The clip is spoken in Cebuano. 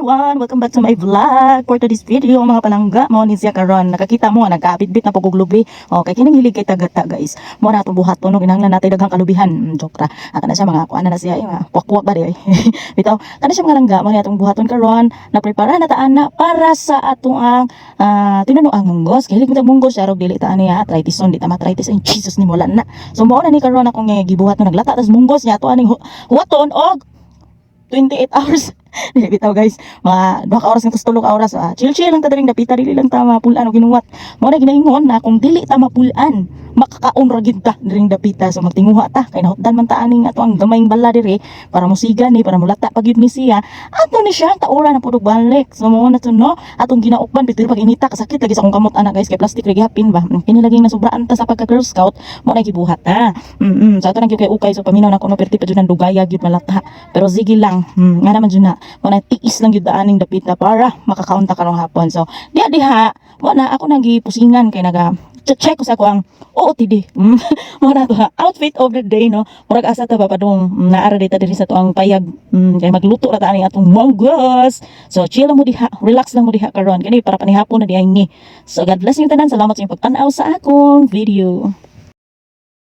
Everyone! Welcome back to my vlog. For today's video, mga palangga, mo ni siya karon. Nakakita mo, nagkabitbit na pog lubi. Okay, kining hilig kay tagata, guys. Mo na atong buhaton, no, kinahanglan natay daghang kalubihan. Joke ra. Aka na siya mga kuan na siya, eh, mga kuwak-kuwak ba di ay. Bitaw, kana siya, mga langga, mo ni atong buhaton karon. Na-prepare na taan na para sa atong ang tinunoang munggos. Kay hilig mo tag munggos, siya dili ta ani arthritis, di ta arthritis. Ay, Jesus ni wala na. So mo na ni karon akong gibuhat, no, naglata tas munggos niya ato aning huwaton og 28 hours. Dili bitaw, guys. Mga 2 ka oras nga 3 ka oras. Ah, chill chill lang ta diring dapita, dili lang ta mapulan o ginuwat. Mo na ginaingon na kung dili ta mapulan, makakaon ra gid ta diring dapita. So magtinguha ta kay nahutdan man ta aning ato ang gamayng bala diri para musiga ni para mulata pag yun ni siya. Ato ni siya taura na pud og balik. So mo na to, no, atong ginaukban bitir pag inita, kasakit lagi sa akong kamot ana, guys, kay plastic ra gihapin ba. Kini laging nasubraan ta sa pagka Girl Scout, mo na gibuhat ta. So ato nang kay ukay, so paminaw na ko, no, perti pa jud ang dugaya gyud malata. Pero sige lang, nga naman jud na. Mo na tiis lang gyud aning dapita para makakaon ta karong hapon. So diha diha, mo na ako nang gipusingan kay naga check ko sa ako ang OOTD. Mo na to ha. Outfit of the day, no. Murag asa ta ba padung naara dita diri sa tuang payag. Kay magluto ra ta ani atong munggos. So chill lang mo diha, relax lang mo diha karon. Kani para panihapon na diay ni. So God bless you tanan. Salamat sa inyong pagtan-aw sa akong video.